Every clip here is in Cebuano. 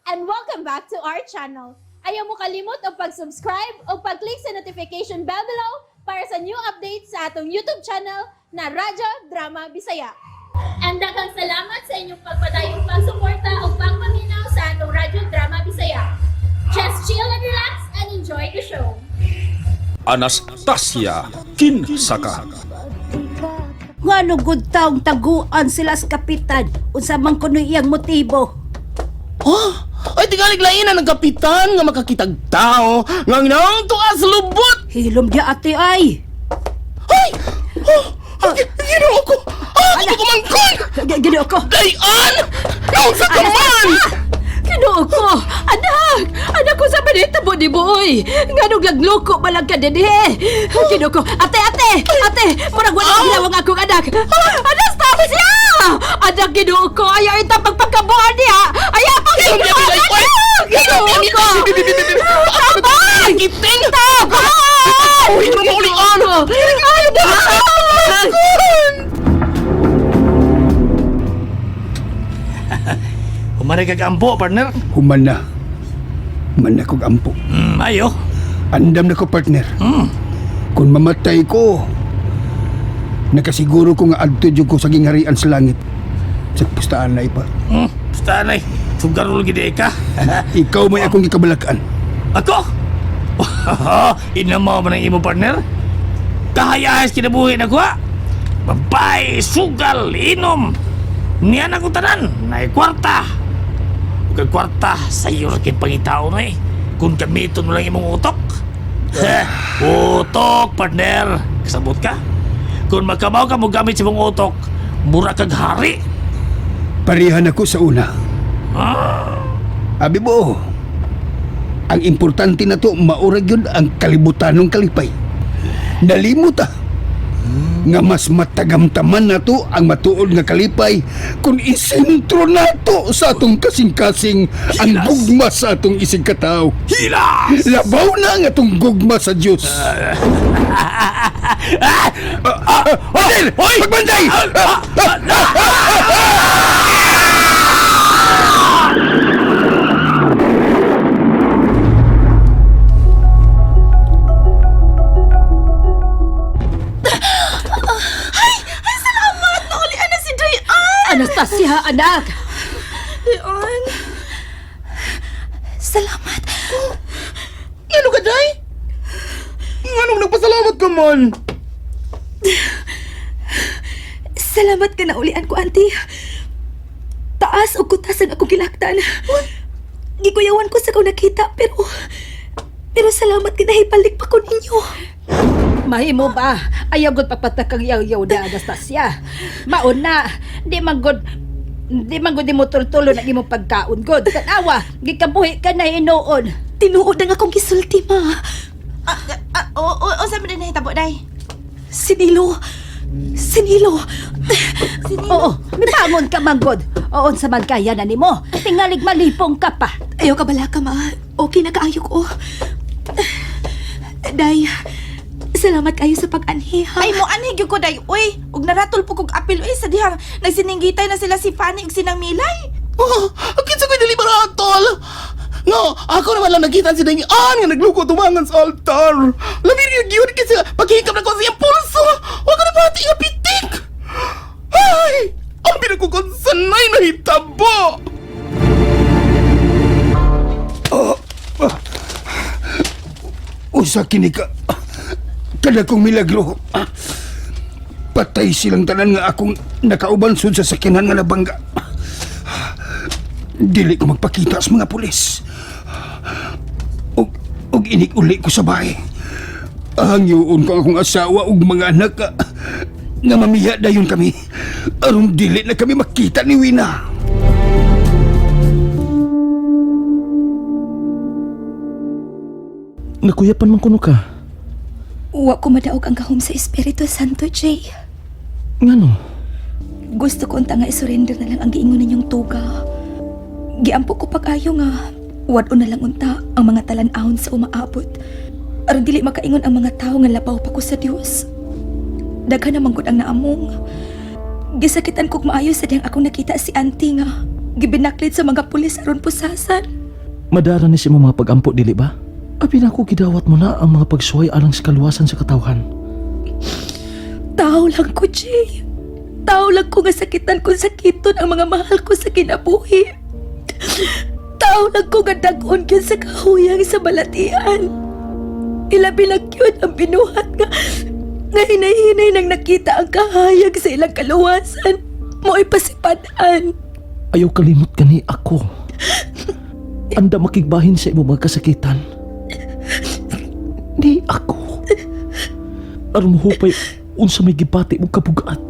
And welcome back to our channel. Ayaw mo kalimot og pag-subscribe o pag-click sa notification bell below para sa new updates sa atong YouTube channel na Radyo Drama Bisaya. And daghang salamat sa inyong pagpadayong pagsuporta o pagpaminaw sa atong Radyo Drama Bisaya. Just chill and relax and enjoy the show. Anastasia Kinsaka. Ngano gud taong taguan sila sa kapitan unsa man kuno iyang motibo. Oh, ay tingalig lain na ng kapitan nga makakitag tao nga nang tuas lubot. Hilom di ate ay. Ay! Oh, ay, Ginoo ko! Ah, ako kumangkon! Ginoo ko. Dayan! Naong sa kaman! Ginoo ko. Anak! Anak ko sa manita mo ni Boy. Nganong nagloko man lang ka dinhi. Ginoo ko. Ate, ate! Ate! Murag wala oh. Ginawang akong anak. Anastasia! Anak, Ginoo ko. Ayaw itang pagpagkabuhan niya. Ayaw pang Hilom di ate, ay! Ginoo ko. Tabang! Giting! Tabang! Uy, mo ulian! Ay, anak! Humanay kag ampo, partner. Human na. Human na kog ampo. Ayo. Andam na ko, partner. Kung mamatay ko, nakasiguro ko nga adto jud ko sa gingharian sa langit. Sa pustaan na ipa. Basta na Sugarol gid ka. Ikaw may akong gikabalakan. Ako? Inamaw man ang imo, partner. Kahayahas kinabuhi na kuha. Babae, sugal, inom. Niyan ako tanan, nay kwarta. Ug ang kwarta, sayo ra kay pangitao na eh. Kung gamiton mo lang imong utok. Utok, partner. Kasabot ka? Kung magkamaw ka mo gamit sa imong utok, mura kag hari. Parehan ako sa una. Abi mo, ang importante na to, maurag yun ang kalibutan ng kalipay. Nalimot ah. Nga mas matagamtaman na to ang matuod nga kalipay kung isentro na to sa atong kasing-kasing ang Hilas. gugma sa atong isig katao. Hilas! Labaw na ang atong gugma sa Diyos. Hoy! Hoy! Pagbantay! Ay, salamat! Naulian na si Dayan! Anastasia, anak! Dayan! Salamat. Ano ka, Day? Nganong nagpasalamat ka man? Salamat ka naulian ko, auntie. Taas o kutas ang akong gilaktan. Gikuyawan ko sa kong nakita, pero... Pero salamat ka nahipalik pa ko ninyo. Mahimo ba? Ayaw gud papatak ang yaw-yaw na Anastasia. Mauna, di man gud di mo tultulo ng imong pagkaon gud. Tanawa, gikabuhi ka na hinuon. Tinuod ang akong gisulti, ma. Ah, ah, o, o, o, sa man nahitabo, day? Sinilo. Sinilo. Oo, mibangon ka man gud. Oo, sa man kaya na nimo. Tingalig malipong ka pa. Ayaw ka bala ka, ma. Okay na kaayo ko. Day, salamat kayo sa pag-anhi, ha? Ay, mo anhi gyud ko, day. Uy, ug naratol po kog apil uy sa dihang nagsininggitay na sila si Fanny ug sinang Milay. Oh, kinsa ko'y dili baratol? No, ako naman lang nakita si Dayan nga nagluko tumangan sa altar. Labi niya gyud kasi paghikap na ko sa iyang pulso. Wa ko na pati nga pitik. Ay, ang binako kung sanay nahitabo. Usa kini ka kada kong milagro. Patay silang tanan nga akong nakauban sud sa sakyanan nga nabangga. Dili ko magpakita sa mga pulis. Og inig-uli ko sa bahay. Hangyoon ko ang akong asawa ug mga anak nga mamiya dayon kami. Aron dili na kami makita ni Wina. Nakuyapan man kuno ka. Wa ko madaog ang gahom sa Espiritu Santo, Jay. Ngano? Gusto ko unta nga isurrender na lang ang giingon ninyong tuga. Giampo ko pag-ayo nga wad-o na lang unta ang mga talan-awon sa umaabot. Aron dili makaingon ang mga tawo nga labaw pa ko sa Dios. Daghan naman gud ang naamong. Gisakitan kog maayo sa diyang akong nakita si auntie nga Gibinaklit sa mga pulis aron pusasan. Madara ni si imong mga pagampo dili ba? Abi na ako gidawat mo na ang mga pagsuway alang sa kaluwasan sa katawhan. Tao lang ko, Jay. Tao lang ko nga sakitan kung sakiton ang mga mahal ko sa kinabuhi. Tao lang ko nga dag-on gyud sa kahuyang sa balatian. Ilabi lang yun ang binuhat nga nga hinay-hinay nang nakita ang kahayag sa ilang kaluwasan. Mo'y pasipadan. Ayaw kalimot kani ako. Anda makigbahin sa imong mga kasakitan. Ni ako. Aron mohupay unsa may gibati mo kabugat.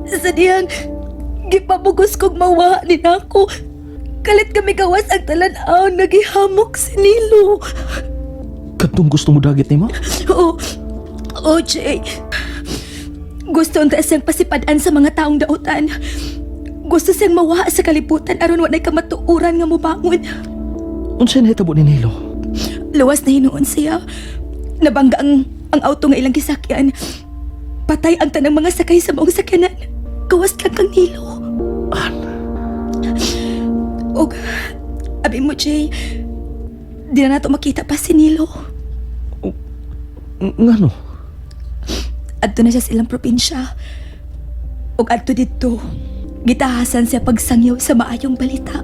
Sa diyang gipabugos kog mawa ni nako. Kalit kami gawas ang talan-aw nagihamok si Nilo. Kadtong gusto mo dagit nimo? Oo. Oh, Jay. Gusto unta siyang pasipadan sa mga taong dautan. Gusto siyang mawa sa kalibutan aron walay kamatuoran nga mobangon. Unsa nahitabo ni Nilo? Luwas na hinuon siya. Nabangga ang auto nga ilang gisakyan. Patay ang tanang mga sakay sa maong sakyanan. Gawas lang kang Nilo. An, Og, abi mo, Jay, di na nato makita pa si Nilo. ngano? Adto na siya sa ilang probinsya. Ug adto didto, gitahasan siya pagsangyaw sa maayong balita.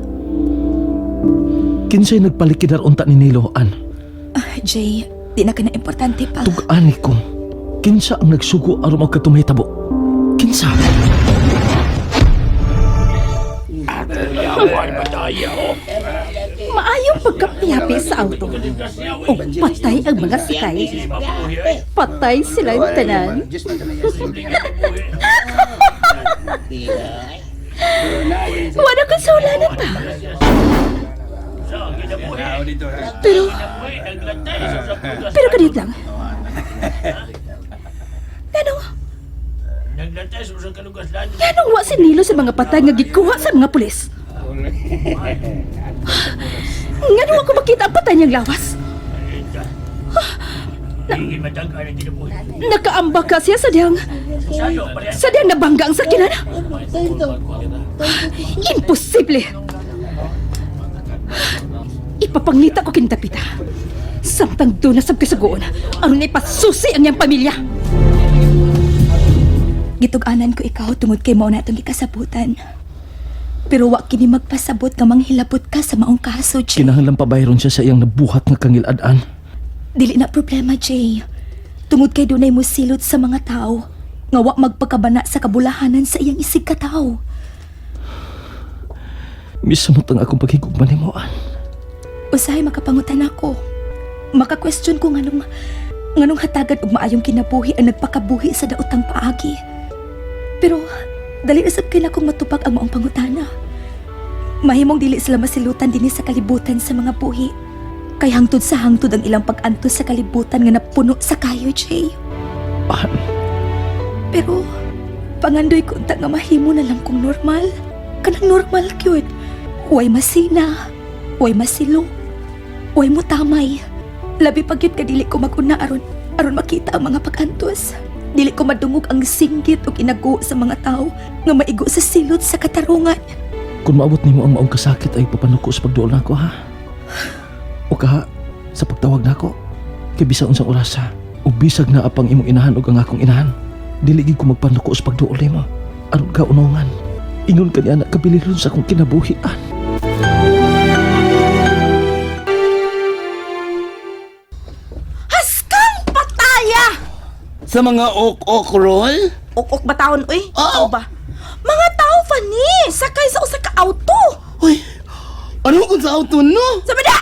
Kinsay nagpalikidar unta ni Nilo an? Ah, Jay, di na ka na importante pa. Tug-ani ko. Kinsa ang nagsugo aron magkatumahitabo? Kinsa? Maayong pagkapiyapi sa auto. O patay ang mga sakay. Patay sila ang tanan. Wala kang saulanan pa. Pero, pero kanit lang. Ano? Ganong wa si Nilo sa mga patay nga gikuha sa mga pulis? Ngano ako makita ang patay niyang lawas? Nakaamba ka siya sa diyang... Sa diyang nabangga ang sakinan. Imposible! Ipapangita ko kinitapita. Samtang doon na sab kasagoon, aron ipasusi ang iyang pamilya. Gitug-anan ko ikaw tungod kay mao na atong gikasabutan. Pero wa kini magpasabot nga manghilabot ka sa maong kaso, Jay. Kinahanglan pabayron siya sa iyang nabuhat nga kangilad-an. Dili na problema, Jay. Tungod kay dunay mosilot sa mga tao nga wa magpakabana sa kabulahanan sa iyang isig katawo. Misamot ang akong paghigugma nimo an. Usahay makapangutan ako. Maka-question ko nganong nganong hatagan og maayong kinabuhi ang nagpakabuhi sa daotang paagi. Pero dali usab kay nakong matupag ang maong pangutana. Mahimong dili sila masilutan dinhi sa kalibutan sa mga buhi. Kay hangtod sa hangtod ang ilang pag-antos sa kalibutan nga napuno sa kayo, Jay. An, Pero pangandoy ko unta nga mahimo na lang kong normal. Kanang normal gyud. Way masina, way masilo, way mutamay. Labi pa gyud ka dili ko maguna aron aron makita ang mga pag-antos. Dili ko madungog ang singgit ug inago sa mga tao nga maigo sa silot sa katarungan. kung maabot nimo ang maong kasakit ay papanuko sa pagduol nako ha. O kaha sa pagtawag nako. Kay bisan unsang oras ha. Ug bisag na apang imong inahan ug ang akong inahan. Dili gid ko magpanuko sa pagduol nimo. Aron ka unongan. Ingon ka niya na kabiliron sa akong kinabuhian. Haskang pataya! Sa mga ok-ok roll? Ok-ok ba taon, uy? Oo. Tao ba? Mga tao, Fanny! Sakay sa usa ka auto! Uy, ano kung sa auto no? Sabi na!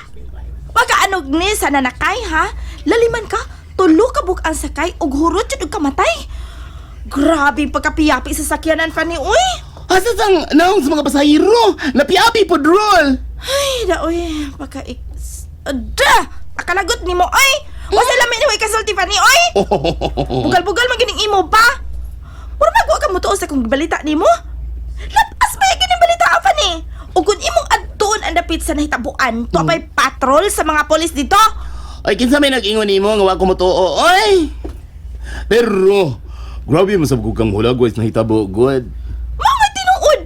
Pagkaanog ni sa nanakay, ha? Laliman ka, tulo ka buk ang sakay, ug hurot jud og kamatay. Grabe yung pagkapiyapi sa sakyanan, Fanny, uy! Asa sang naong sa mga pasahero? Napiapi pod roll. Ay, da, uy, pagka... Da! Akalagot ni mo, uy! Wasa lamin ni kasulti, Fanny, uy! Bugal-bugal man gining imo pa! Mura magwa ka mo tuo sa kong balita nimo? Lapas ba yung gining balita, ah, Fanny? Ug kung imong adtuon ang dapit sa nahitabuan, tuwa pa'y patrol sa mga polis dito! Ay, kinsa may nag-ingon nimo nga wa ko motuo, oy. Pero grabe mo sa kang hulagway sa nahitabo, good. Mga tinuod!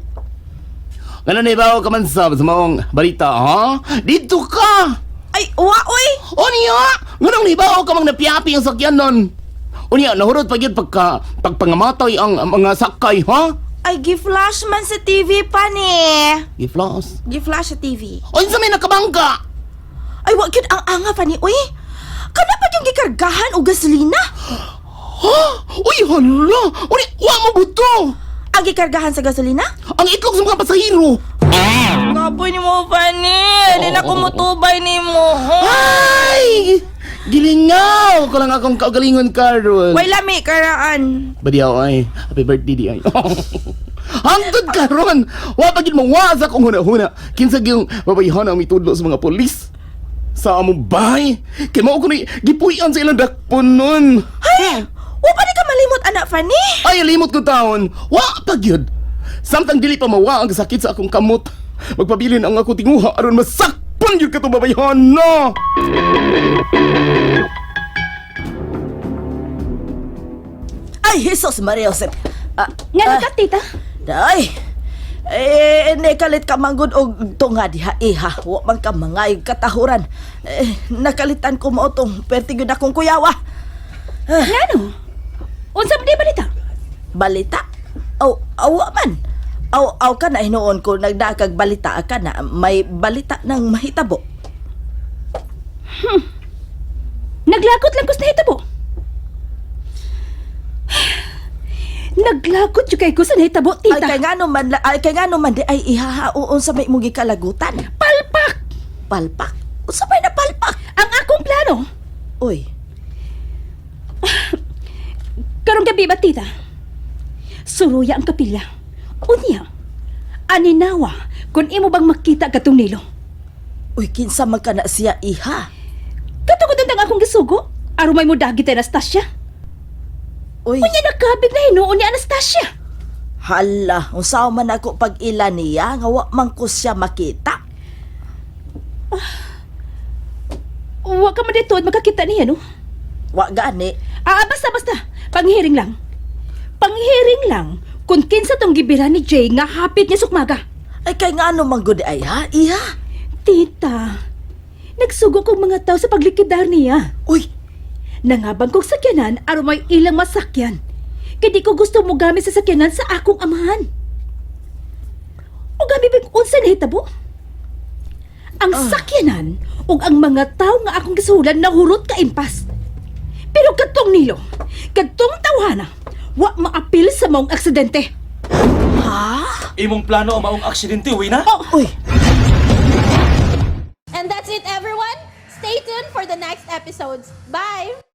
Ngano na ibaw ka man sab sa maong balita, ha? Dito ka! Ay, wa oy. O niya! Nganong nibaw ka mang napiapi ang sakyanan? O niya, nahurot pa yun pagka, pagpangamatay ang mga sakay, ha? Ay, gi-flash man sa TV pa ni. Giflas. Gi-flash sa TV. O yun sa may nakabangga! Ay, wa gyud ang anga pa ni oy. Kana pa yung gikargahan og gasolina? Ha? Uy, hala! O niya, wa mo buto! Ang gikargahan sa gasolina? Ang itlog sa mga pasahero! Kapoy ni mo, Fanny. Di na ko mutubay ni mo. Ay! Gilingaw ko lang akong kaugalingon karon. Way lami karaan. Badiyaw ay, happy birthday di ay. Hangtod karon, wa pa gid mawa sa akong huna-huna. Kinsa gyung babayhana ang mitudlo sa mga polis sa among bahay. Kay mao ko ni gipuy-an sa ilang dakpon nun. Ay, wa pa ni ka malimot anak, Fanny. Ay, limot ko taon. Wa pa gyud. Samtang dili pa mawa ang sakit sa akong kamot. Magpabilin ang ako tinguha aron masakpan gyud katong babayhana. Ay, Jesus Maria Josep. Ah, Nga ka, tita? Day. Eh, nakalit ka manggod og tunga diha iha. Wa man ka mangayog katahuran. Eh, nakalitan ko mao tong perti gyud akong kuyawa. Ngano? Unsa man di balita? Balita? Aw, awa man. Aw, aw ka na hinuon ko nagdakag balita ka na may balita nang mahitabo. Naglagot lang kus nahitabo. Naglagot jud kay ko sa nahitabo, Ay tita. kay ngano man ay kay ngano man di ay iha unsa may imong gikalagutan. Palpak Palpak. Unsa may na palpak? ang akong plano. Uy, Karong gabi ba, tita? Suruya ang kapilya. Unya, aninawa kung imo bang makita katong nilo. uy kinsa man ka na siya iha. Katugod ang akong gisugo, aron may mudagi tay Anastasia. Uy. Unya nakabig na hinuon ni Anastasia. Hala, unsa man ako pag ila niya nga wa man ko siya makita. Wa ka man dito at makakita niya, no? Wa gani. Ah, basta, basta. Panghiring lang. Panghiring lang kung kinsa tong gibira ni Jay nga hapit niya sukmaga. Ay kay ngano man gud ay ha, iha. Tita, nagsugo kong mga tao sa paglikidar niya. Uy, Nangabang kong sakyanan aron may ilang masakyan. Kay di ko gusto mo gamit sa sakyanan sa akong amahan. O gabi big unsa nahitabo? Ang sakyanan ug ang mga tao nga akong gisuhulan nahurot ka impas. Pero kadtong nilo, kadtong tawhana, wa maapil sa maong aksidente. Imong plano ang maong aksidente, Wina? uy. And that's it, everyone. Stay tuned for the next episodes. Bye!